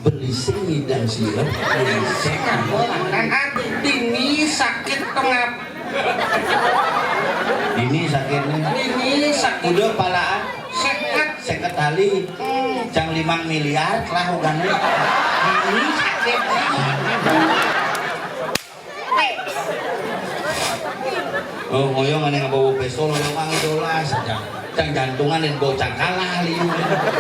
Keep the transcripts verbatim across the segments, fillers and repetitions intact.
Belising ngidang sira. Belising. Dan dini sakit tengap. Dini sakitnya. Dini sakit. Udah palaan. Sehat. Seket kali. Hmm. Jang limang miliar lah ugane. Dini sakit. Oh, ngoyong ane ngabawa pistol, ngoyong mang dolas. Jang, jang jantungan dan bocah kalah liu.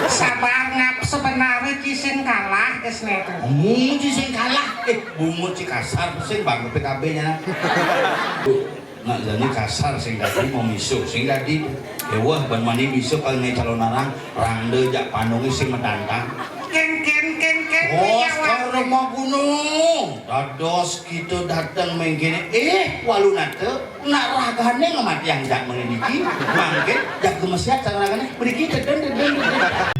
Sabar, ngap sebenarnya cisin kalah, kesne itu. Kamu cisin kalah. Eh, bungut ci kasar, sing bang P K B-nya. Bu, nak jadi kasar sing dadi mau miso, sing dadi. Ya wah, ban mani miso kalau ngai calon arang, rangda jak panunge sing medantang. Ken, ken, ken, ken, oh, ken, sekarang mau gunung. Dados kita datang mengkene, eh, walu nata, nak ragane ngematiang jak mengeniki, mangke jak gemesiat sang ragane, beriki deden, deden, deden.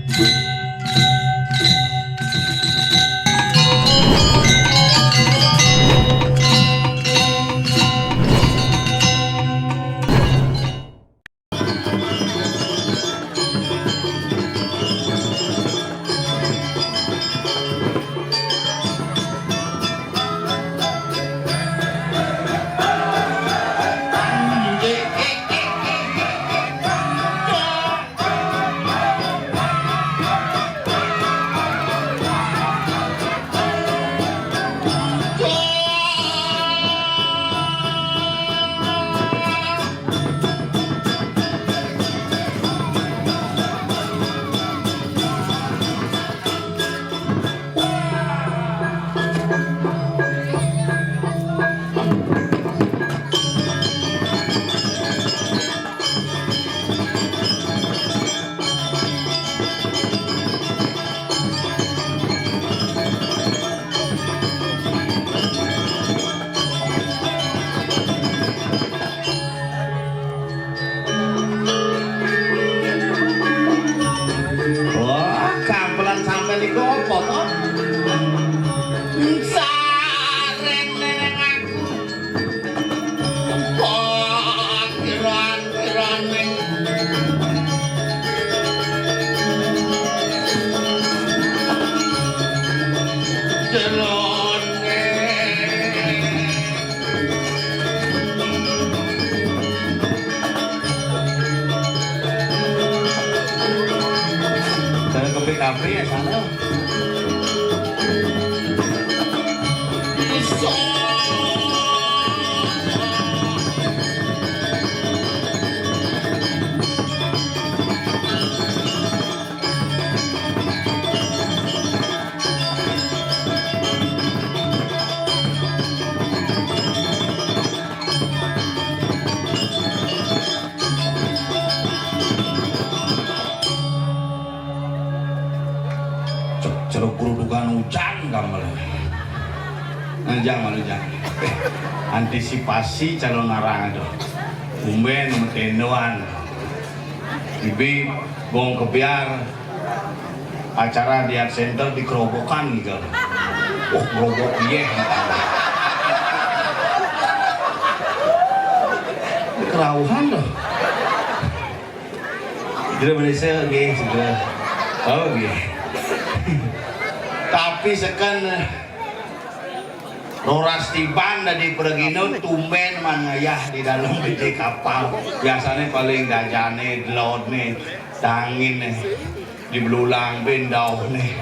Wah, gamelan sampeyan niku apa to? Sareng neneng aku. Kok kiran-kiraning jerone. Saya ke P K P ya sana. Cuk, jeruk grudugan ujan gamel. Nah, jang malu jang. Eh, antisipasi calon arang itu. Tumben metendoan. Bibi bong kebiar acara di Art Center di Kerobokan gitu. Wah, gerobok iya. Kerauhan loh. Sudah berhasil, oke, sudah. Oh, oke. Tapi seken roras tiban dadi pragina tumben man ngayah di dalam bede kapal. Biasane paling dajane, delodne, tanginne, di belulang, bendauhne.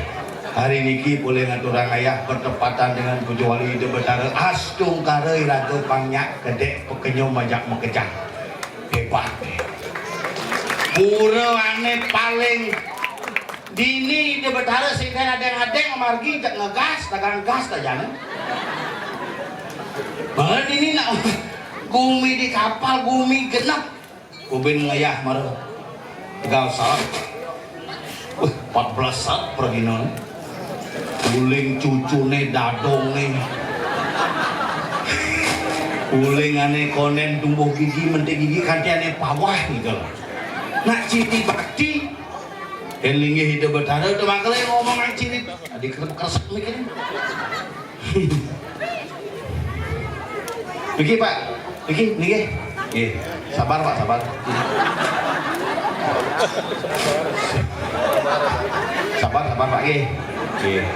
Hari niki polih ngaturang ngayah bertepatan dengan puja wali Ida Betara, astungkara iraga pang nyak kedek pekenyum majak makejang. Hebat. Pura ane paling dini Ida Betara sing kaya adeng-adeng margi jak ngegas, dagang gas ta jane. Bah, dini nak gumi di kapal, gumi genep. Kubin ngayah mara. Tegal saat. Wih, empat belas saat pergi nol. Uling cucune dadonge. Uling ane konen tumbuh gigi, mentik gigi kanti ane pawah gitu. Nak citi bakti. Yen linggih Ida Betara, tu makele ngomong ang ciri. Adi kerep kresek mikirin. Niki, Pak. Niki, niki. Nggih. Sabar, Pak, sabar. Sabar, sabar, Pak, nggih. Nggih.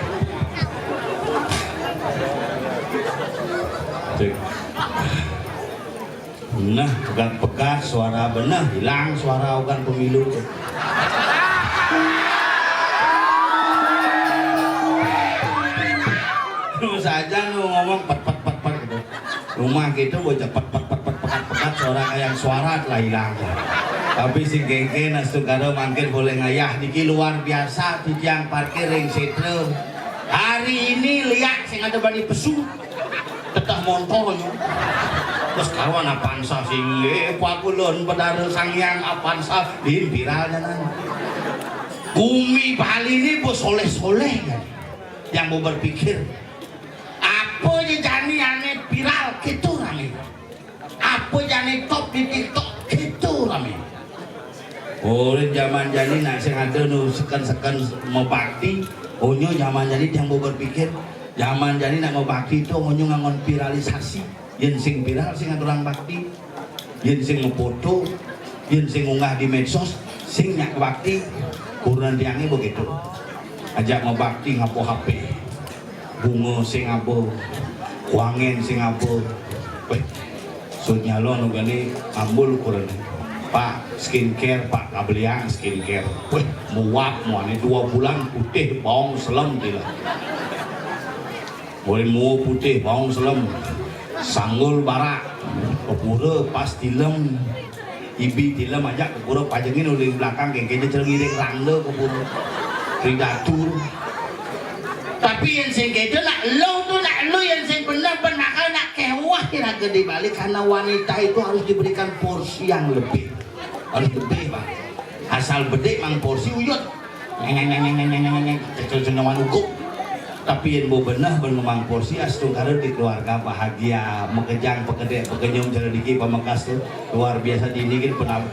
Nah, pegat-pegat suara beneh, hilang suara organ pemilu. Terus aja lu ngomong pet pet pet pet gitu. Rumah gitu gua cepet pet pet pet pet pet pet, suara kayak suara telah hilang. Tapi si Gengke nastu karo mangkin boleh ngayah niki luar biasa, titiang parkir ring setra. Hari ini liak sing ada bani pesu. Teteh montornya. Terus karuan Avanza sing, eh, pakulon bedara Sang Hyang Avanza, bin viral janan. Bumi Bali ini bos soleh-soleh kan. Yang mau berpikir, apa aja jani ane viral, gitu rame. Apa jani top di TikTok, gitu rame. Orang zaman jani nak sing ada nu seken-seken mebakti, onyo zaman jani yang mau berpikir, zaman jani nak mebakti itu onyo ngangon viralisasi. Yen sing viral sing ngaturang bakti, yen sing ngefoto, yen sing ngunggah di medsos, sing nyak bakti. Kurenan tiangnya begitu. Ajak mebakti ngapo H P. Bunga sing aba, wangen sing aba. Weh, sut nyalon ugane ambul kurenan. Pak, skincare, Pak, kabeliang skincare. Weh, muap muane dua bulan putih baong selem dila. Mulai mua putih, baong selem, sanggul barak, ke pura pas tilem, ibi tilem ajak ke pura, pajengin uling belakang, kengkenya celeng iring rangda ke pura. Ridatur. Tapi yang sing kaya nak lu tu, nak lu yang sing benar, ben makanya nak kewah iraga di Bali, karena wanita itu harus diberikan porsi yang lebih. Harus lebih, Pak. Asal bedik mang porsi uyut. Neng, neng, neng, neng, neng, neng, neng, neng. Kecil cengawan ugup. Tapi yang mau benar, ben memang porsi astungkara di keluarga bahagia, mekejang, pekedek, pekenyum, cara diki, pamekas tu luar biasa di ini, kan, penab-,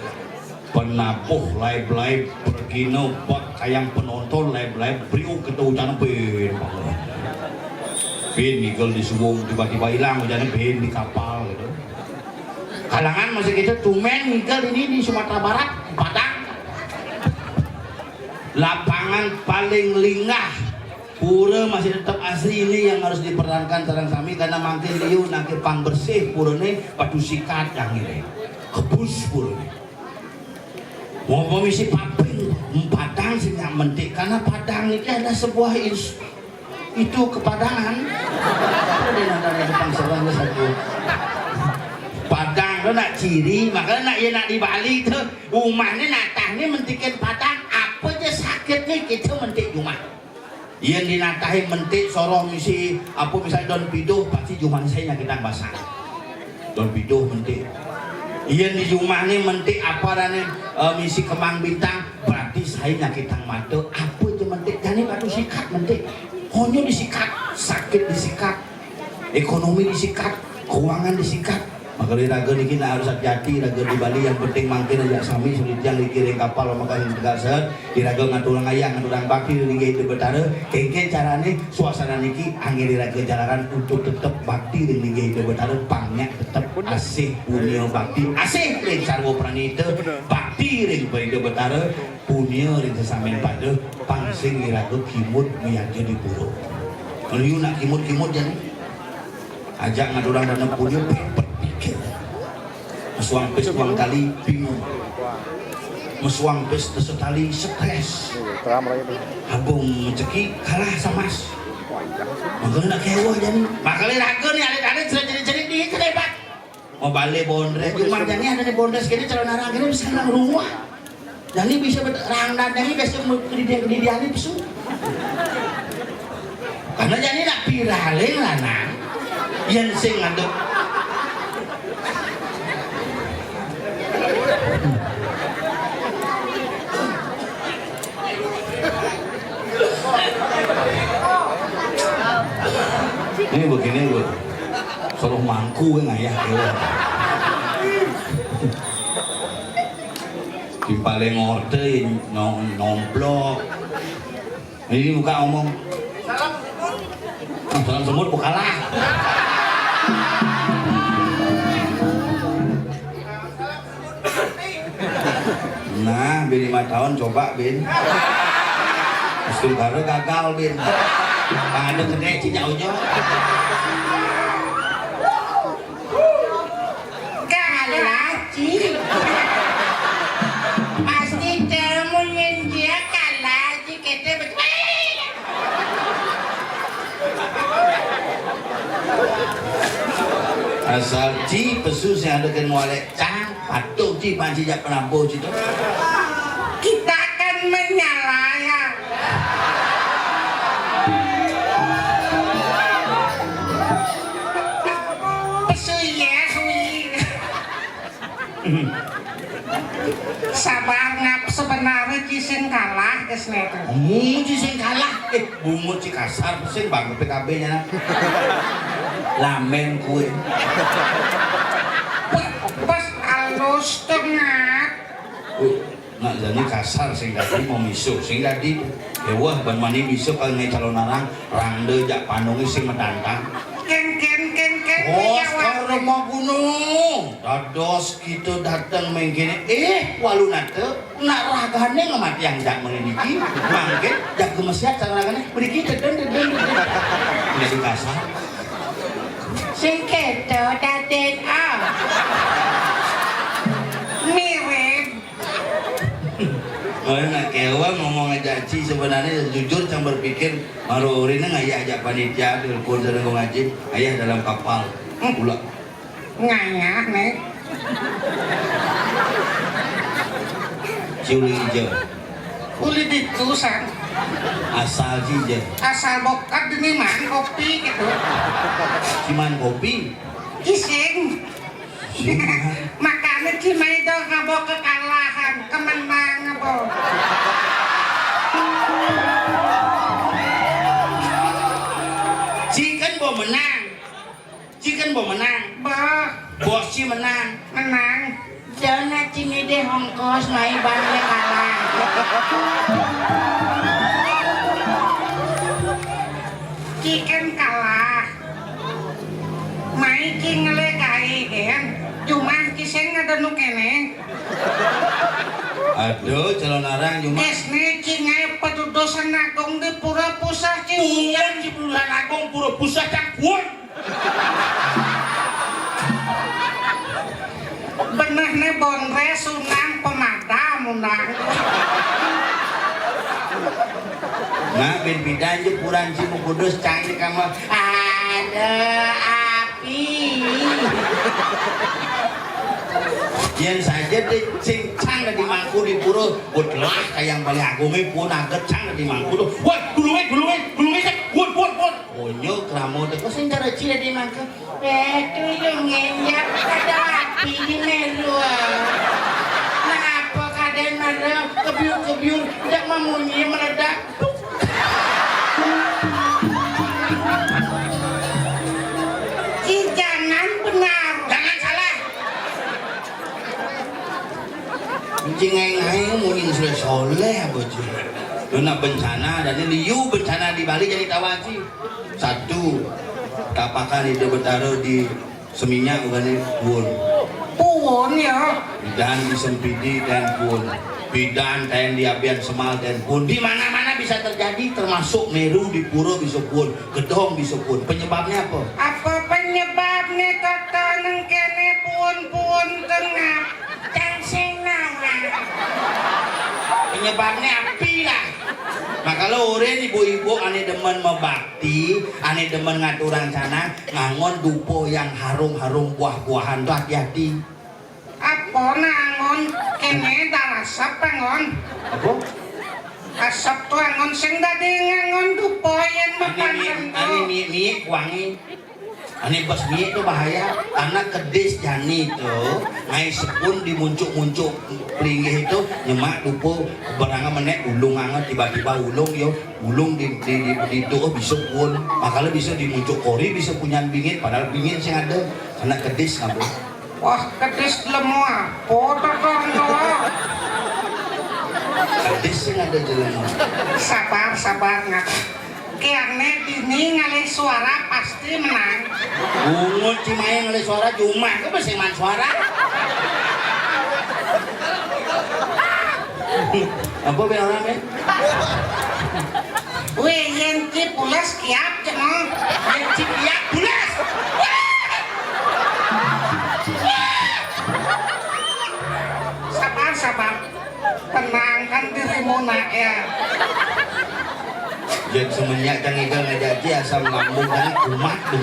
penabuh, laib-laib, pergina, bak kayang penonton, laib-laib, beriuk kita hujan, bin, bin, ngigel di suwung, tiba-tiba hilang hujannya, bin, di kapal, gitu. Kalangan masih kita tumen ngigel ini di Sumatera Barat, Padang. Lapangan paling linggah. Pura masih tetap asli, ini yang harus dipertahankan sareng sami, karena mangkin liu nake pang bersih purane, batu sikat yang ini. Kebus purane. Mau misi paping, Padang sing nyak mentik, karena Padang ini ada sebuah ins-, itu kepadangan. Ada yang ada di Padang, salah satu. Padang tu nak ciri, makanya nak, ya, nak di Bali tu, rumah ni natah ni mentikin Padang, apa je sakit ni, kita mentik rumah. Yen dinatahi mentik soroh misi, apa misalnya daun piduh, pasti jumah saya nyakitan basah. Daun piduh mentik. Yen di jumah ni mentik apa dan, eh, misi kemang bintang, berarti saya nyakitan mata. Apa je mentik? Jani batu sikat mentik. Honyo disikat, sakit disikat. Ekonomi disikat, keuangan disikat. Maka dari raga niki nak harus hati-hati, raga di Bali yang penting mangkin aja sami sulitiang niki ring kapal maka sing tegak set, di raga ngaturang ayah, ngaturang bakti ring linggih Ida Betara, kengken carane suasana niki angin di raga jalaran untuk tetep bakti ring linggih Ida Betara, pangnya tetep asih punya bakti, asih ring sarwa pranita, bakti ring Ida Betara, punya ring sesamen pada, pang sing iraga kimut miyaja di pura. Meliu nak kimut-kimut jani. Ajak ngadurang dana punya pepet pikir. Mesuang pis tuang tali bingung. Mesuang pis desa tali stres. Abung menceki kalah samas. Maka nak kewah jani. Makanya raga ni alit-alit sudah jerit-jerit ni kelebat. Mau balik bondres, cuma jani ada ni bondres kini calon arang kini bisa nang rumah. Jani bisa bet-, rang dan jani biasa mau kedidian kedidian ni pesu. Karena jani nak piraling lanang, yang sing ngadep. Ini begini, Bu. Suruh mangku kan ayah, ya. Timpale ngote, nyong-, nyomplok. Ini buka omong. Ah, salam semut bukalah. Nah, bin lima tahun coba, bin. Astungkara gagal, bin. Ada kena cincau. Pasti kamu yang dia kalah, Ci, kéto betul. Asal Ci pesu sing ada kén walek cang, patuh Ci panci jak penampuh Ci to. Kita kan menyala ya. Pesu ya, hui. Sabar ngap, sebenarnya Ci sing kalah, geus né to. Kamu Ci sing kalah. Eh, bungut Ci kasar, sing bang P K B-nya. Lamen kue. Pas alus tengah. Uh, nak jadi kasar sing tadi mau misuh, sing tadi. Eh, wah, ban mani misuh kalau ngai calon arang, rangde jak panungi sing medantang. Kén, kén, kén, kén, oh, ya, wah. Sekarang mah gunung. Dados kita datang mengkene, eh, walu nate, nak ragane ngemati yang jak mengeniki, mangke jak gemesiat sang ragane, beriki deden, deden, deden. Jadi kasar. Sing keto daden, ah. Mirip. Oh, nak kewa ngomong aja Ci, sebenarnya jujur cang berpikir, maro urine ngayah ajak panitia, telepon sana ngaji, ayah dalam kapal. Pula. Ngayah, né. Ci uli ijo. Uli ditu, San. Asal Ci ijo. Asal bokat demi man kopi gitu. Ci man kopi. Gising. Makanya Ci Maido ngabo kekalahan, kemenang ngabo. Ci kan bo menang. Ci kan bo menang. Bah. Bos Ci menang. Menang. Jangan Ci ngidih ongkos, mai bang le kalah. Ci kan kalah. Mai Ci ngelegai, kan. Jumah Ci sing ada nu kene. Aduh, calon arang jumah. Geus né Ci ngai padudosan agung di pura pusah Ci. Bukan di pura agung, pura pusah cangkuan. Benehné bondré sunang pemadam undang. Nah, bin bidan je puran Ci mukudus cang di kamar. Ada api. Yén saja deh cincang di mangku di pura, buat lah kayak yang paling agung pun aget cang di mangku tuh. Wah, dulu wé, dulu wé, dulu wé, wut, wut, wut. Onyo kramo teko sing cara cile di mangke. Eh, tuyung ngenjak kada api di meru. Ngapa kada meru kebiur-kebiur ndak mamunyi meledak? Ih, jangan benar. Jangan salah. Cing aing-aing munyi soleh-soleh apa, Ci? Kena bencana, dan ini liu bencana di Bali jadi tawa, Ci. Satu, tapakan Ida Betara di Seminyak, bukan di Puun. Puun, ya. Dan di Sempidi dan Puun. Bidan, ten di Abian Semal dan Puun. Di mana-mana bisa terjadi, termasuk Meru di Pura bisa Puun, Gedong bisa Puun. Penyebabnya apa? Apa penyebabnya kata nengkene Puun-Puun tengah? Cang sing nawang. Penyebabnya api lah. Nah, kalau urin ibu-ibu ane demen mebakti, ane demen ngaturang sana, ngangon dupo yang harum-harum buah-buahan tuh hati-hati. Apa nangon kene darasap angon? Apa? Asap tuh angon sing dadi ngangon dupo yen makan. Ane miik, ane miik, miik wangi. Ane bas miik tuh bahaya. Karena kedis jani tuh, ngai sepun di muncuk-muncuk pelinggih itu, nyemak dupo, berangga menek ulung anget, tiba-tiba ulung yo, ulung di, di, di, di itu, oh, bisa pun. Makanya bisa di muncuk kori, bisa punyan bingit, padahal bingit sing ada. Karena kedis ngapa? Wah, kedis lemu apa? Kedis sing ada jelema. Sabar, sabar, ngapa? Kiane dini ngalih suara pasti menang. Bungut Ci Maya ngalih suara cuma ke besi man suara. Apa be orang be? Wih, yen Ci pules kiap cek no. Yen Ci kiap pules. Ngégal ngajak ci asam lambung kan kumat tuh.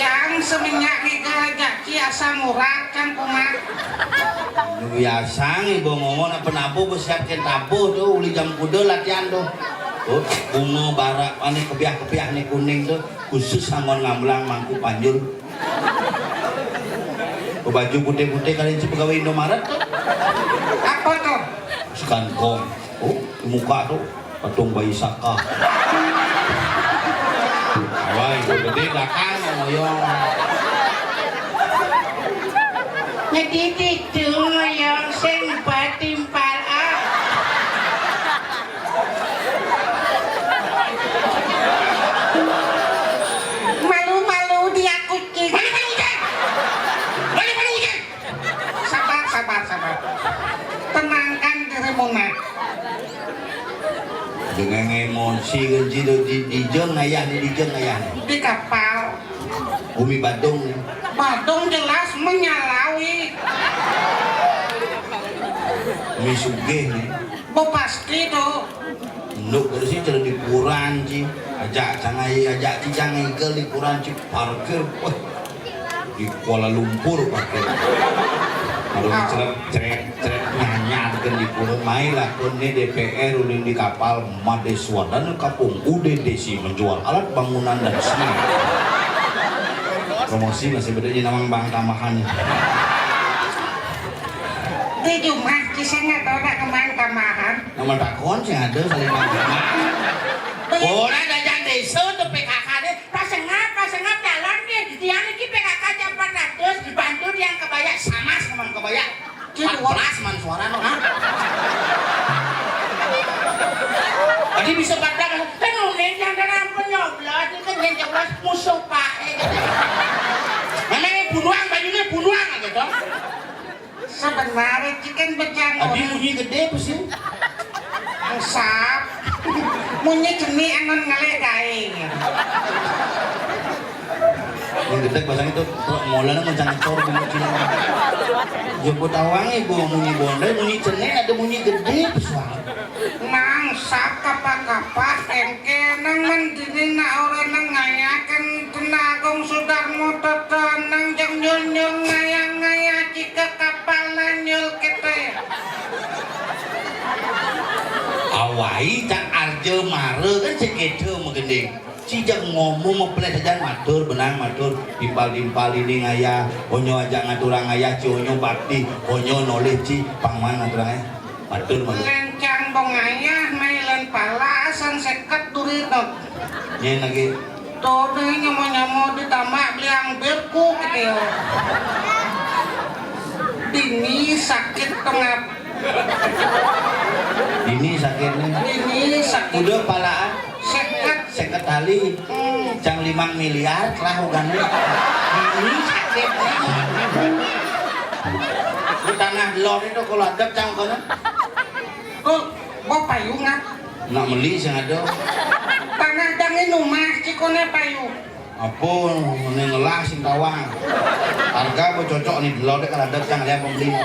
Cang semenjak ngégal ngajak ci asam urat kan kumat. Nu biasa nih bawa ngomong apa nabuh bersiap kén tabuh tuh uli jam kuda latihan tuh. Tuh, bunga barak ané kebiah-kebiah nih kuning tuh khusus anggon ngamblang mangku panjul. Baju putih-putih kali si pegawai Indomaret tuh. Apa tuh? Sekan kong. Oh, di muka tuh. Patung bayi saka. Wah, itu gede belakang ngoyong. Jadi itu ngoyong sing patimpal ah. Malu-malu dia kucing. Malu-malu kucing. Malu-malu kucing. Sabar, sabar, sabar. Tenangkan dirimu, Nak. Dengan emosi kan ci di, di, di jeng ayah nih, di jeng ayah nih. Di kapal. Bumi Badung nih. Badung jelas menyalawi. Bumi Sugih nih. Bo pasti tuh. Nduk dari sini jadi di kuran ci. Ajak cangai, ajak ci cangai ke di kuran ci parkir. Wah. Di Kuala Lumpur pakai. Kalau cerep cerep cerep nyanyar ke di purun mai lah kun ni D P R ulin di kapal madé suadana kapung udah desi menjual alat bangunan dan semen. Promosi masih beda di nama bang tambahan. Di rumah kisah nggak tahu nak kemang tambahan. Nama takon sih ada saling bang tambahan. Orang dajang desa tuh P K K deh. Pasengap, pasengap jalan nih. Tiang iki P K K jam empat ratus, bantu tiang kebaya sama sama kebaya. Empat belas man suara no, ha? Tadi bisa pada kan unik yang dalam penyoblos itu yang jelas musuh pak. Eh, gitu. Mana yang bunuang bajunya bunuang gitu. Sebenarnya ci kan bejang. Adi munyi gedé apa sih? Usap. Munyi cenik angon ngalih gaé. Yang gedé pasang itu truk mola nang mencang cor di munyi. Jemput awangnya gua munyi bondé, munyi cenik ada munyi gedé apa sih? Nang sap kapak-kapak engké nang mendini nak ora nang ngayaken Tenagung Sudarmo tetenang jang nyunyung ngayah-ngayah jika kapal nanyul kéto ya. Awai cak arja mara kan sekéto magending. Si jang ngomong mepeleh saja matur benang matur timpal-timpal ini ngayah onyo ajak ngaturang ngayah ci onyo bakti onyo nolih ci pangman ngaturang ngayah. Matur, matur. Lencang bong ayah, mailan pala, asan seket duri dok. Nyai lagi. Tuh, deh, nyamo-nyamo ditambah beli angpirku, gitu ya. Dini sakit tengah. Dini sakitnya. Dini sakit. Udah palaan. Seket. Seket tali. Hmm. Cang limang miliar lah ugane. Ini sakit. Di tanah lor itu kalau adep cang kono. Kok bapak yungat? Nak meli sing ada. Tanah dangin rumah cikone payu. Apa ini ngelah sing tawang. Harga apa cocok nih lor dek kalau adep cang lihat pembeli.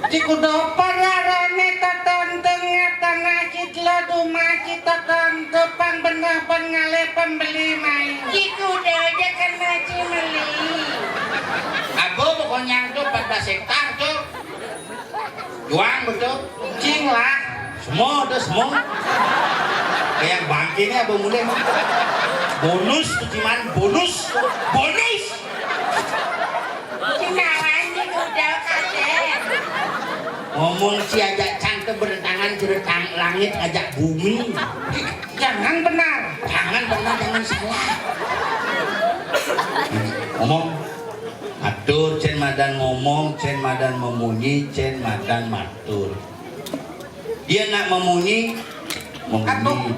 Cikudo pararane taton tengah tanah citlo duma citaton tepang benah pan ngalih pembeli mai. Cikudo aja kena cimeli. Apa pokoknya tuh empat belas hektar tuh. Juang betul. Cing lah. Semua tuh semua. Kayak bangkine apa mulai. Bonus tuh cuman bonus. Bonus. Cinawan di kuda kadek. Ngomong si ajak cangke bertentangan jeretang langit ajak bumi. Jangan benar. Jangan benar, jangan salah. Ngomong matur, cen madan ngomong, cen madan memunyi, cen madan matur. Dia nak memunyi, memunyi. Aduh.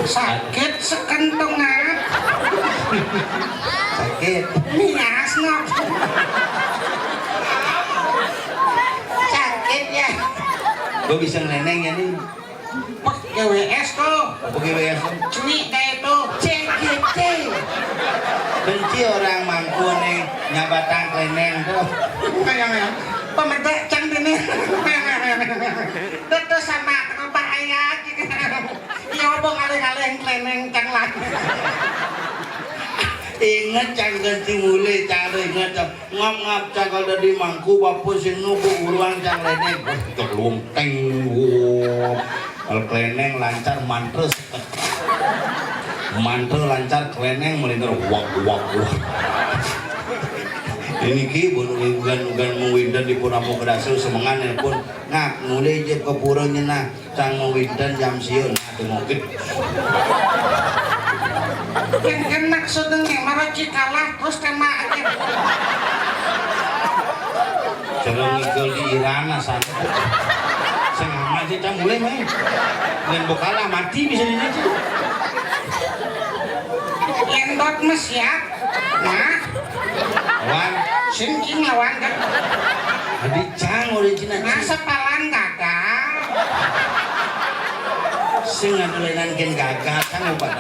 Sakit sekentungan. Sakit. Nias no. Sakit ya. Gue bisa ngeleneng ya nih. Pak G W S tuh. Apa G W S tuh? Cui kayak itu. C G T. Benci orang mangku nih nyabatang kleneng tuh. Kayak yang pemedak cang ini. Itu tuh sama apa ayah gitu. Neneng cang lagi. Inget cang ganti mulai cara inget cang. Ngap-ngap cang kalau di mangku bapak sing nunggu uruan cang leneng. Wah, cok luwung teng. Wah. Kalau keleneng lancar mantra seket. Mantra lancar keleneng melingkar wak wak wak. Ini ki bukan ugan-ugan mewinda di pun apa kedasa semengan pun ngak mulai je ke pura nyenah. Cang wénten jam siun, nah, teu moget. Kéngkén maksudna mara cikalah terus téma aja. Cara ngigel di Iran asan. Sing amat sih cang mulai mah. Ngan bokalah mati bisa di ditu. Yén dot mah siap. Nah, lawan sing cing lawan kan. Adi cang udah cina cing. Masa palan gagal. Sing ngadulenan gen gagal kan obat.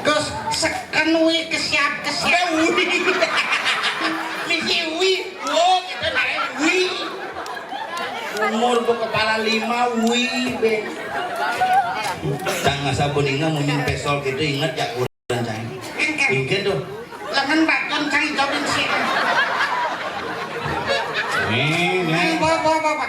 Terus seken wi kesiap kesiap wi. Misi wi, wo kita naik wi. Umur bu kepala lima wi be. Cang asa beninga munyin pesol gitu inget ya. Cai. Engké. Engké tuh. Lengan bacon cai jobin sih. Nih, nih. Bawa, bawa, bawa.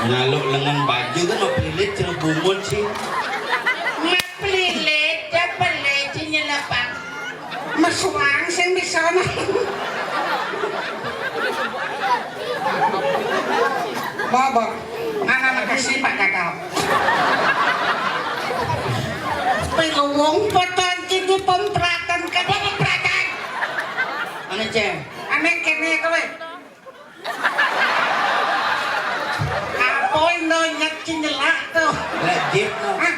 Ngaluk lengan baju kan mau pelilit celuk bungut sih. Mak pelilit, dah pelilit sih nyelepang. Mesuang sing bisa mah. Bobo, anak makasih Pak Gagal. Piluwung petanci di pempratan, kada pempratan. Ane ceng. Ane kene kowe. Apa indo nyet cinjelak tuh? Lejit no. Hah?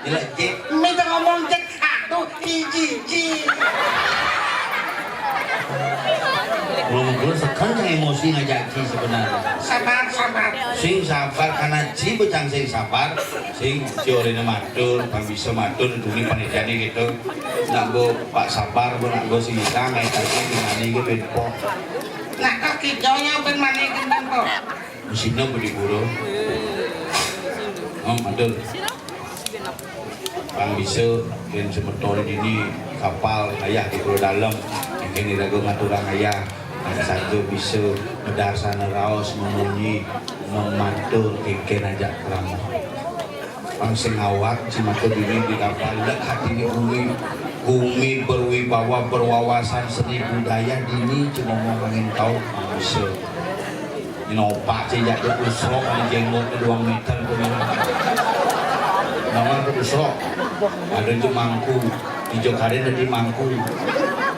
Jelek cek. Minta ngomong cek satu hiji hiji. Ngomong dulu sekarang emosi ngajak ci sebenarnya. Sabar sabar. Sing sabar karena ci becang sing sabar. Sing ciorina matur, pang bisa matur demi panitiane gitu. Nak go Pak Sabar, go nak go sing bisa ngaitake dengan ini gitu. Nah, kaki jauhnya ben mani gendeng kok. Mesina budi guru. Oh, matur. Pang bisa yen semeton dini kapal ayah di Pulau Dalem, engken iraga ngaturang ayah, yang saja bisa medarsana raos memunyi mematur engken ajak krama. Pang sing awak cimaka dini di kapal lek hatine bumi, bumi berwibawa berwawasan seni budaya dini cuma ngomongin tau pang bisa. Inopak sih jak tu usrok ni jenggot ni dua meter tu ni. Nama tu usrok? Ada je mangku. Ijo karen ada di mangku.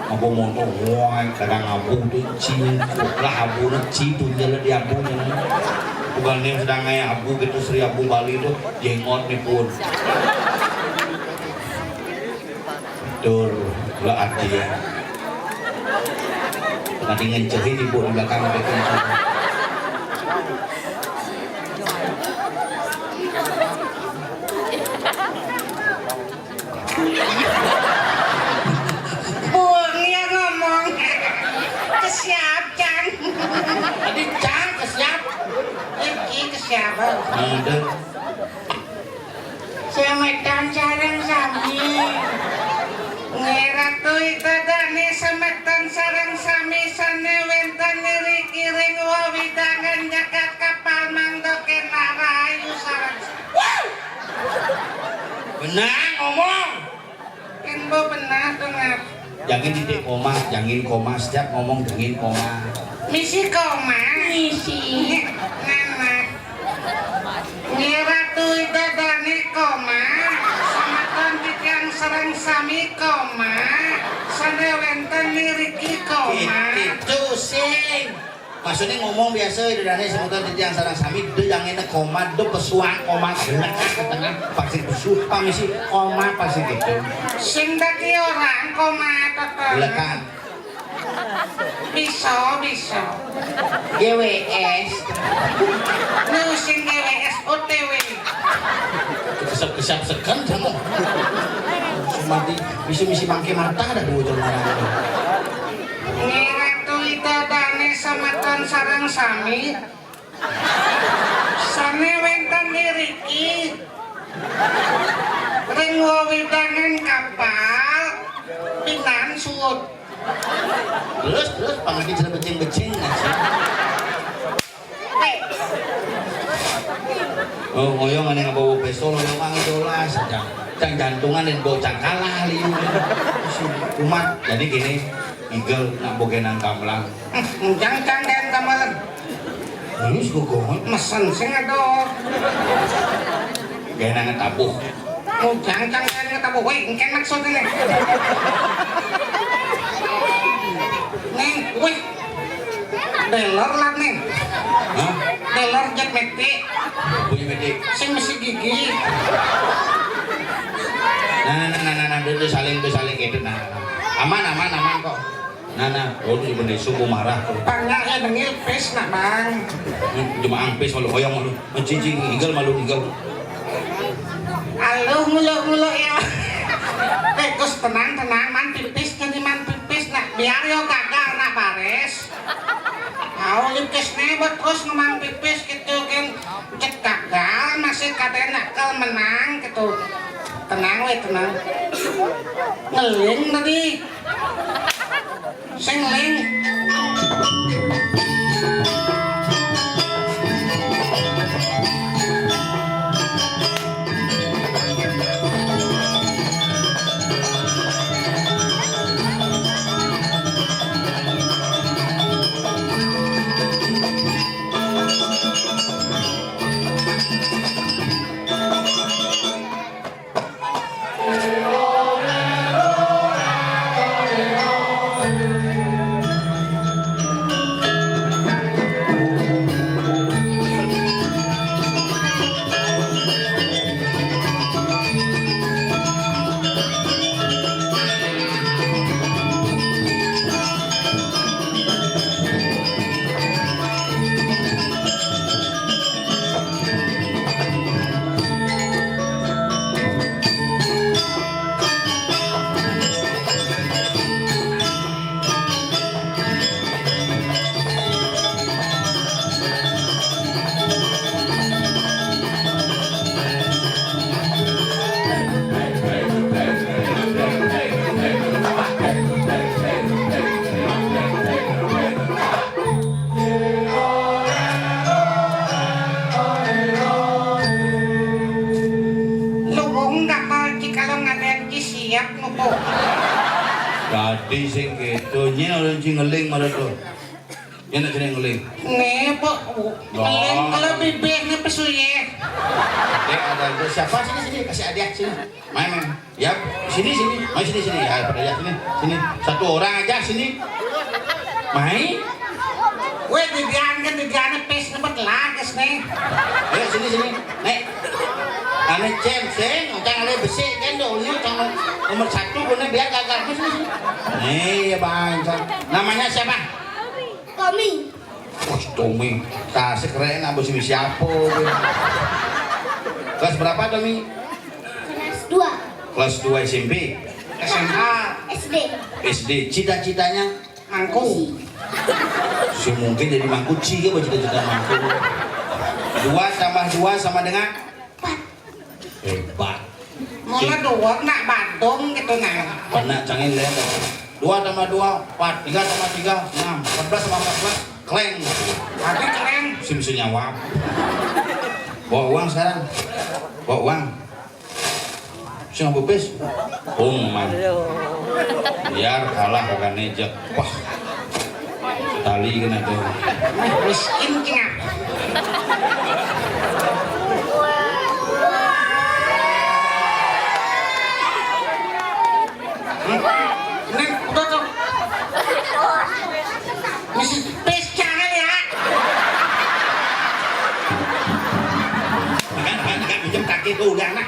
Apa motor wah kadang abu tu ci lah abu nak ci tu jalan di abu ni. Bukan ni sedang ngai abu gitu Sri Abu Bali tu jenggot ni pun. Tur, lo ati ya. Nanti ngencehin ibu di belakang ada kunci. Buang ya ngomong. Kesiap, Cang. Tadi Cang kesiap. Iki kesiap. Ada. Semeton sareng sami. Nggih Ratu Ida Dane semeton sareng sami sane wenten ngriki ring wewidangan jagat kapal mangda kenak rahayu sareng sami. Benang ngomong. Ken bo benah to, Ngar. Jangan titik koma, jangan koma, setiap ngomong jangan koma. Misi koma. Misi. Nana. Nggih Ratu Ida Dane koma. Semeton titiang sareng sami koma. Sane wenten ngriki koma. Itu sing. Maksudnya ngomong biasa Ida Dane semeton titiang sareng sami de jangan koma de pesuang koma gelek ke tengah pasti pesu pamisi koma pasti gitu. Sing dadi orang koma tekan. Lekan. Bisa, bisa. G W S. Nu sing G W S O T W. Kesep-kesep seken sama. Semati misi-misi mangke mata ada dua jalan. Nggih Ratu Ida Dane semeton sareng sami sané wénten iriki ring wewidangan kapal Pinansuwud. Terus, terus, pangadi cara becing-becing, anjing. Oh, ngoyong ané ngabawa pistol, ngoyong mang dolas, cang, cang jantungan dan bocah kalah liu. Umat, jadi gini, igel nak bogenang gamblang. Jang, jang, jang, gamblang. Ini suka gawat. Mesen sing ada. Genang tabuh. Jang, jang, jang, tabuh. Wéh, engkén maksudnya. Nih, wéh. Dealer lah nih. Hah? Dealer jet metik. Punya metik. Sing besi gigi. Nah, nah, nah, nah, nah, nah, itu saling, itu saling gitu, nah. Aman, aman, aman kok. Nah, nah, oh, ini bener suku marah tuh. Tanya ya dengil pis nak bang. Cuma angpis malu hoyong malu. Cici igel malu igel. Aluh muluk-muluk ya. Eh, Gus, tenang, tenang, man pipis, jadi man pipis, nak biar yo gagal, nak baris. Mau lipis nebet terus ngemang pipis gitu kan. Cek gagal, masih kadang nak kel menang gitu. Tenang wé, tenang. Ngeling tadi. Sing ling. Luwung kapal ki kalau ngadén ki siap ngupu. Dadi sing gitu, nyén orang sing ngeling malah tuh. Nyén nak sini ngeling. Nih, Pak. Ngeling kalau bibirnya pesuye. Dek, ada itu siapa? Sini, sini, kasih hadiah sini. Main, main. Ya, sini, sini. Main sini, sini. Ya, pada ya sini. Sini. Satu orang aja sini. Main. Wéh, didian kan didian pis nempat lages nih. Ayo sini, sini. Nek. Ane cem sing, utang ale besi kan dulu utang nomor satu guna biar gagal. Sini, sini. Nih, ya bang. Namanya siapa? Tommy. Wah, Tommy. Tasik keren, abis ini siapa? Kelas berapa, Tommy? Kelas dua. Kelas dua S M P? S M A. S D. S D. Cita-citanya? Mangku. Si mungkin jadi mangku, cie, apa cita-cita mangku? Dua tambah dua sama dengan? Empat. Hebat. Mula dua nak badung gitu nah. Pernah cangin lé. Dua tambah dua, empat. Tiga tambah tiga, enam. Empat belas tambah empat belas, kleng. Tapi kleng. Sim senyawa. Bawa uang sekarang. Bawa uang. Sing bupis. Hum, man. Biar kalah kagak nejek. Wah. Tali kena tuh. Miskin cengak. Nih, udah tuh. Misi pis jangan ya. Kan, kan, kan, pinjam kaki tuh, udah anak.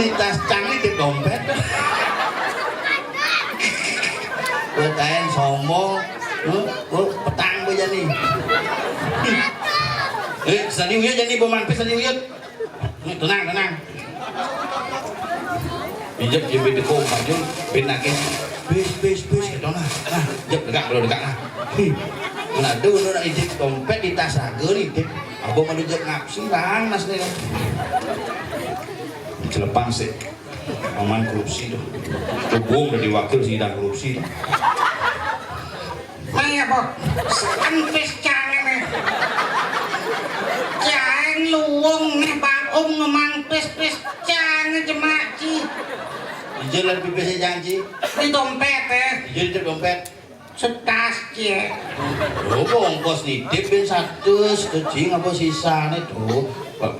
Di tas cangli di dompet. Gue taen sombong. Lu, lu petang gue jadi. Eh, sadi uyut jadi bau mampir sadi uyut. Tenang, tenang. Injek jembé teko baju, bin nagih. Bis, bis, bis, gitu nah. Nah, jek degak, baru degak nah. Hmm. Nah, tuh, tuh, nah, injek dompét di tas raga nih, Dip. Abang ada jek ngapsi, lang, nas nih. Celepang sih. Aman korupsi tuh. Cubung udah diwakil sih, dan korupsi tuh. Mai apa? Sakan pis cangé né. Cang luwung né, Bang Om, ngemang pis-pis cangé jemak ci. Ijol ada pipis cang ci. Di dompét, eh. Ijol di dompét. Setas ci. Oh, ongkos nitip bin satus, tuh, cing, apa sisané tuh.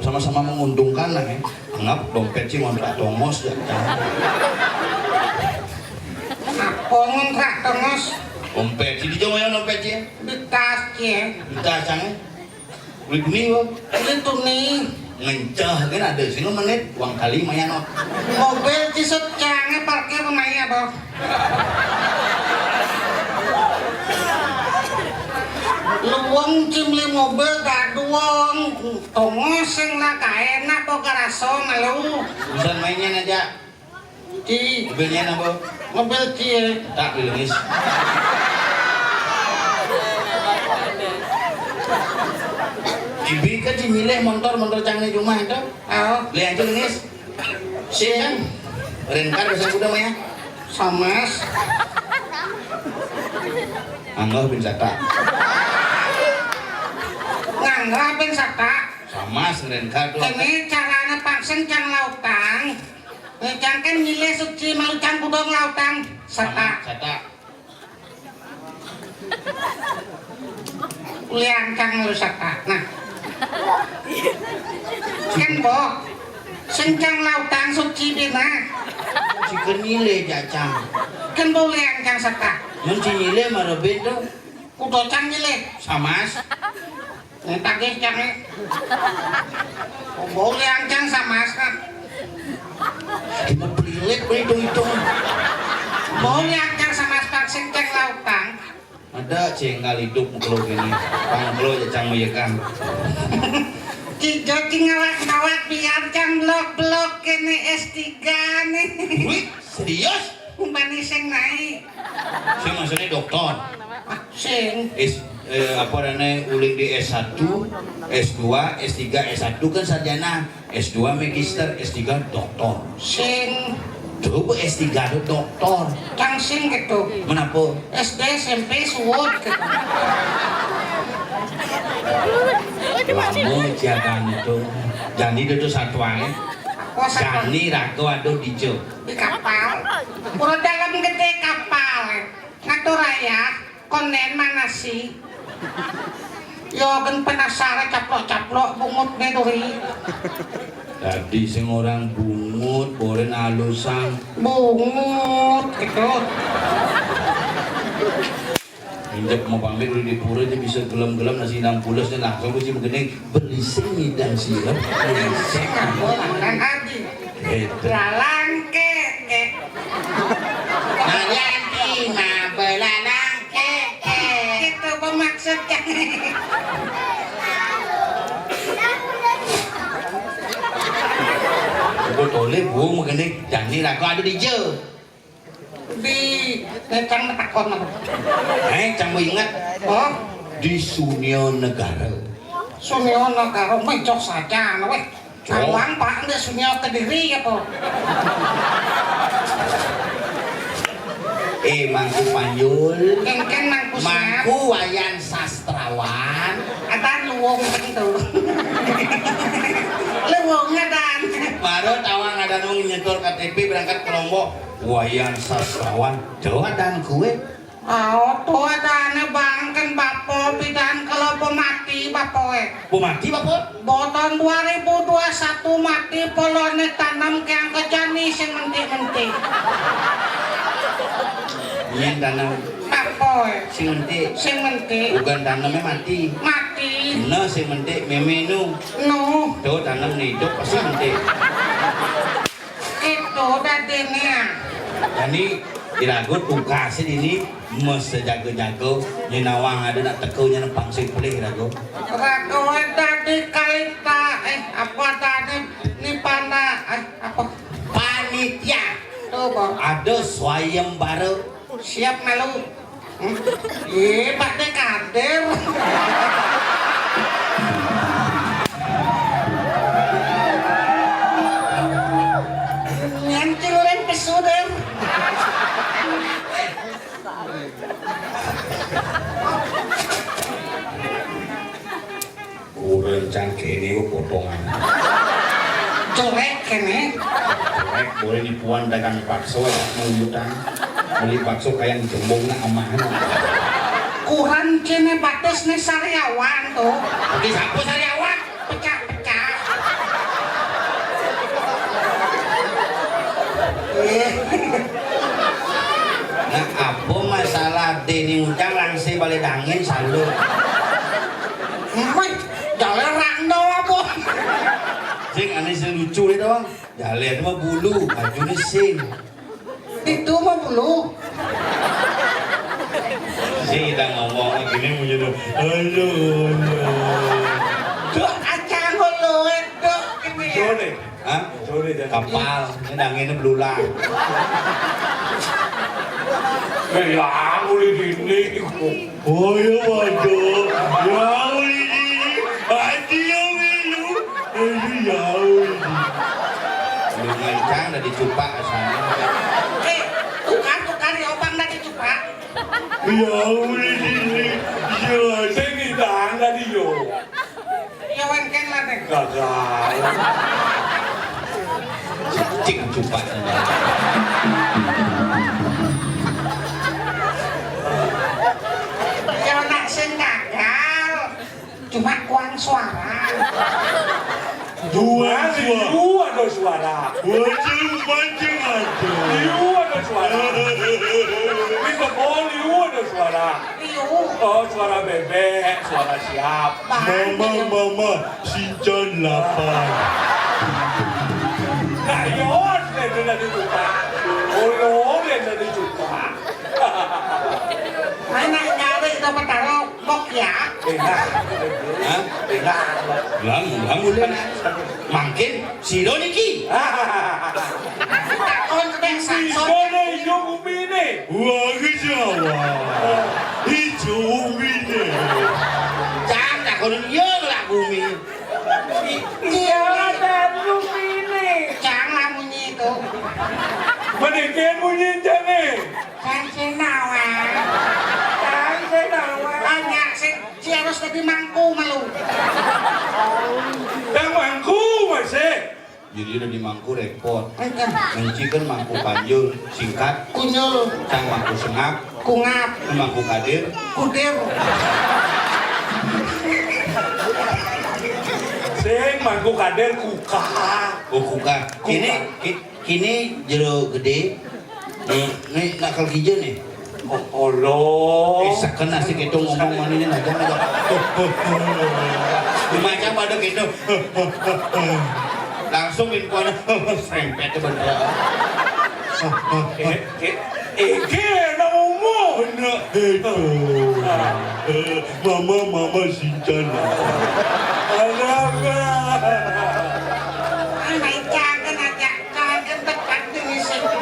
Sama-sama menguntungkan lah, ya. Anggap dompét ci ngontrak tongos, ya, cang. Apa ngontrak tongos? Dompét, di jauh ya dompét ya? Di tas ya. Di tas, cang, ya? Beli tuni, Bang? Beli tuni. Ngenceh kan ada sih, lu menit, uang kali lumayan, Bang. Mobil cisut cangnya parkir rumahnya, Bang. Luwung cimli mobil gaduang, tongos sing lah kaenak kok karaso malu. Urusan mainnya aja. Ci. Mobilnya apa? Mobil ci. Tak, Beli Lengis. Ibi kan ci milih montor, montor cangné cuma itu. Oh. Beli aja, Lengis. Sing. Rencar bisa kuda mah ya. Samas. Anggah bin sata. Nganggah bin sata. Samas rencar tuh. Ini caranya paksa cang lautang. Cang kan nyilih suci malu cang kudong lautang. Sata. Sata. Uliang cang malu sata. Nah. Kan, Bo. Sing cang lautang suci dina. Sing nyilih jacang. Kan, Bo, uliang cang sata. Mun sing nyilih marabin tuh. Kuda cang nyilih. Samas. Nih, tagih cang, eh. Oh, bau liang cang sama aspal. Kita pelilit, hitung-hitung. Bau liang cang sama aspal, sing cang lautang. Ada cengkal hidup mengkelo gini. Pangkelo ya cang meyekan. Cijo cing ngawak-ngawak biar cang blok-blok kene S tiga nih. Wih, serius? Umpani sing naik. Sing maksudnya doktor. Sing. S, eh, apa namanya, uling di S satu, S dua, S tiga, S satu kan sarjana, S dua magister, S tiga doktor. Sing. Tuh, Bu, S tiga tuh doktor. Cang sing gitu. Menapa? S D, S M P, suwut gitu. Lama jagan itu. Jani itu satuannya. Apa satuan? Jani raga ada dija. Di kapal. Pura dalam gede kapal. Ngatur ayah. Konden manasi. Yo, gen penasar caplok-caplok bungut nih duri. Tadi sing orang bungut, boren alusan. Bungut gitu. Injek mau pamit udah di pura aja bisa gelem-gelem nasi enam puluh langsung mesti begini. Belising ngidang sirep, belising. Sing apa, Bang Haji? Itu. Lalang keke. Nah, Yanti mah belalang keke. Itu pemaksudnya. Aku tole buang begini, jani raga ada di je. Di, eh, cang takon apa? Eh, cang mau ingat. Oh? Di Sunio Negara. Sunio Negara, mah cok saja, nah, weh. Cok. Awang, Pak, nggak Sunio Kediri apa? Eh, Mangku Panjul. Kengkeng Mangku Siap. Mangku Wayan Sastrawan. Ada luwung tentu. Luwung ada. Baru tawang ada nung nyetor K T P berangkat ke Lombok. Wayan Sastrawan, tuh adan kue. Oh, tuh adane bangken bapo pidan kalau pemati bapo eh. Pemati bapo? Boton dua ribu dua satu mati polone tanam ke angka jani sing menti-menti. Yen tanam. Bapo eh. Sing menti. Sing menti. Bukan tanamnya mati. Mati. Nah, sing menti memenu. Nu. Tuh tanam nih hidup pasti menti. Itu dadine. Jani irago tugasin ini mesti jago-jago, nyinawang ada nak teko nyana pangsit pelih irago. Rago dadi kaita, eh, apa tadi ni panda, eh, apa? Panitia. Ada sayembara. Siap malu. Hmm? Ih, Pak Dekadir. Nyentil lem pesuder. Kurang cangkéné potongan. Jelek kéné. Jelek, boleh nipuan dagang bakso ya, mau utang. Beli bakso kayak jembongna amahan. Kurang kéné batas nih sariawan tuh. Oke, siapa sariawan? Pecah-pecah. Nah, apa masalah Déni Ujang langsé balé dangin salu. Emang jalan rando apa? Sing ané sing lucu itu, Bang. Jalan mah bulu, bajunya sing. Itu mah bulu. Sing kita ngomong gini punya tuh. Halo, halo. Tuh acang lo itu gini. Sore. Hah? Sore dan kapal, ini danginnya belulang. Eh, ya, aku di sini. Oh, iya, waduh. Ya, aku di sini. Hati yang minum. Aduh, ya, aku di sini. Belum kencang, udah dicupak sana. Eh, tukar, tukar, ya, opang, udah dicupak. Ya, aku di sini. Iya, saya minta anda, Dio. Iya, wéngkén lah, Dek. Gagal. Cing cupat. Ya, nak sing gagal. Cuma kuang suara. Dua suara. Liu ada suara. Wajib, wajib, wajib. Liu ada suara. Di kebon liu ada suara. Liu. Oh, suara bebek, suara siap. Mama, mama, sinchan lapar. Nah, iya, dia tadi lupa. Olo, dia tadi lupa. Anak nyari itu petaro, kok ya? Enak. Hah? Enak. Ulang, ulang, ulang. Mangkin, sira niki. Takon ketek sakson. Sira ne, iya, umine. Wah, iki Jawa. Ijo umine. Cang, takon iya lah bumi. Iya, dan umine. Cang lah munyi itu. Meniki munyi jane. Cang senawa. Cang senawa. Banyak sih, si harus dadi mangku malu. Yang mangku masih. Jadi udah di mangku repot. Heeh. Menci kan mangku panjul, singkat. Kunyul. Cang mangku sengap. Kungap. Mangku kadir. Kudir. Sing mangku kadir kuka. Oh, kuka. Kuka. Kini, ki-, kini jero gedé. Nih, nih nakal gija nih. Oh, Allah. Eh, seken asik itu ngomong maninya aja aja. Macam pada gitu. Langsung infonya serempet bener. Eh, eh, eh, eh, ngomong. Bener itu. Mama, mama sinchan. Anak. Anak jangan aja, jangan dekat di sini.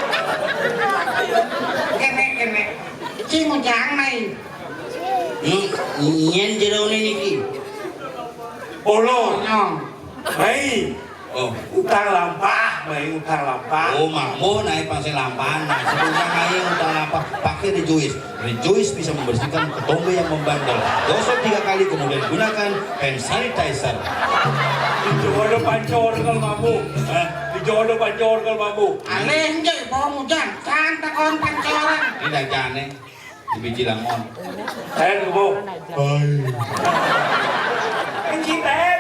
Kene, kene. Cing ujang mai. Hmm, nyén jero niki. Olo. Nyong. Mai. Oh. Utang lampah, mai utang lampah. Oh, mangko naik pangse lampah. Nah, sebelumnya mai utang lampah, pakai Rejoice. Rejoice bisa membersihkan ketombe yang membandel. Gosok tiga kali, kemudian gunakan hand sanitizer. Ijo ada pancor kalau mampu. Hah? Ijo ada pancor kalau mampu. Aleh, nje, bawa mujang. Cang takon pancoran. Ini dah jane. Di biji lamon. Ten, Bu. Hai. Kenciten.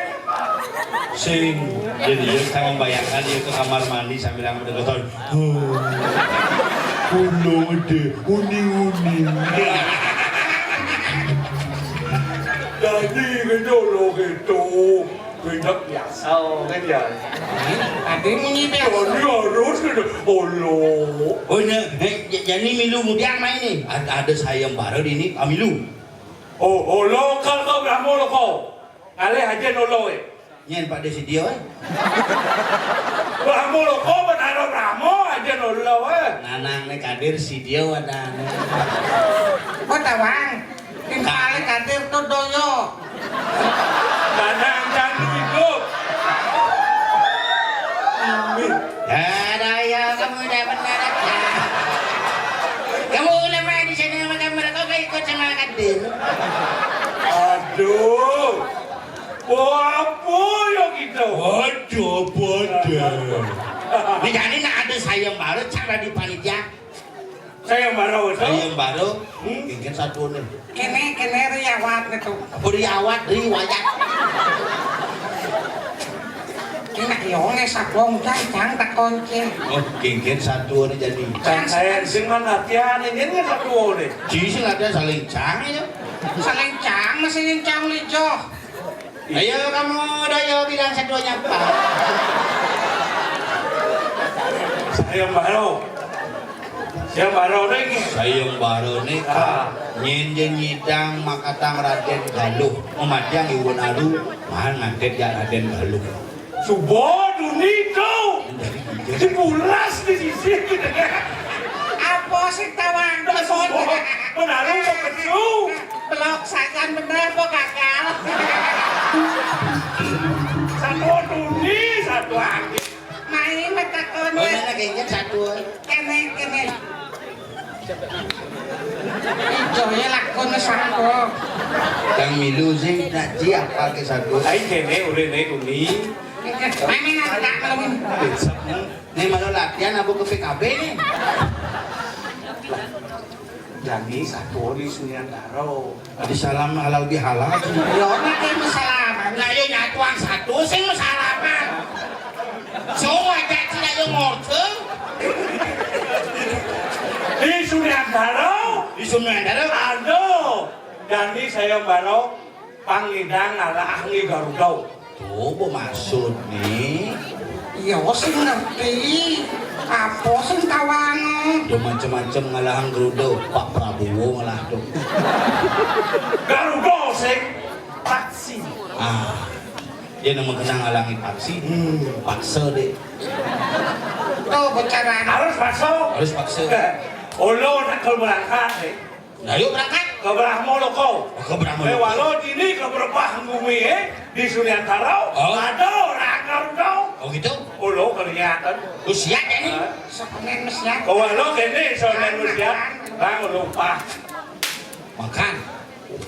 Sing. Jadi ya, saya membayangkan dia ke kamar mandi sambil yang berdeketan. Kulo de uni-uni. Jadi gitu loh gitu. Pindah biasa. Oh, kan ya. Tadi munyi biasa. Tadi harus gitu. Olo. Oh, ini, eh, j-, jadi milu mudian main nih. Ad-, ada sayembara di ini, ah, milu. Oh, olo, kalau kau bilang olo kau. Alih aja nolok, eh. Nyén Pak Desi dia, eh. Brahma Loka, Betara Brahma, aja nolak, eh. Nanang né kadir si dia wadahné. Kok tawang? Timpalé kadir tuh doyo. Nanang candu hidup. Amin. Ada ya, kamu udah benar aja. Kamu udah main di sini sama kamar, kok gak ikut sama kadir? Aduh. Wah, apa ya kita? Waduh, bodoh. Ini jadi nak ada sayembara cara di panitia. Sayembara, betul? Sayembara. Hmm? Kéngkén satuané. Kéné, kéné riawat gitu. Apa riawat, riwayat? Kéné yo né satua udah jang takon ké. Oh, kéngkén satuané jadi. Kan saya sing man latihan, ini kan satuané. Ci sing latihan saling cang ya. Saling cang, masih cang lijo. Ayo kamu, doyo bilang satuané apa? Sayembara. Sayembara né. Sayembara né. Ah. Nyén nyidang makatang Radén Galuh. Mamadiang Iwun Aru, mahal ngantet ya Radén Galuh. Suba duni to. Dibulas di sisi. Apa sing tawang? Suba. Menaruh ke pesu. Belok sajan bener apa gagal? Satu duni, satu lagi. Main matakon. Oh, mana kayaknya satu. Kéné, kéné. Ijo ya lakon satu. Kang milu sing tak ji apa ke satu. Ai kéné uréné duni. Main main tak malam. Né malah latihan apa ke P K B né? Jani satu di Sunyantaro. Ada salam halal bihalal. Yo, nanti masalaman. Lah yo nyatuan satu sing masalaman. Cuma aja tidak yo ngorce. Di Sunyantaro. Di Sunyantaro. Aduh. Jani sayembara. Pangidang ngalahang Garuda. Tuh, apa maksud nih? Iya, sing ngerti. Apa sing tawang? Yo macem-macem ngalahang Garuda, Pak Prabowo ngalah tuh. Garuda sing paksi. Ah, dia nama kenang ngalangi paksi. Hmm, paksa deh. Tuh, bicara. Harus paksa. Harus paksa. Olo nak kalau berangkat, eh. Nah, yuk berangkat. Ke Brahma Loka. Oh, ke Brahma Loka. Eh, walau dini ke berpah bumi, eh, di Sunyantaro. Oh. Ada orang Garuda. Oh, gitu? Olo kelihatan. Usia ya nih. Hah? Sepemen mesiat. Oh, walau kene sepemen mesiat. Bang lupa. Makan.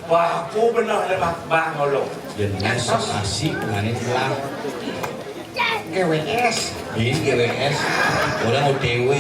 Wah, aku bener le bang, bang olo. Jenenge sok asik ngene lah. G W S. Ini G W S. Orang O T W.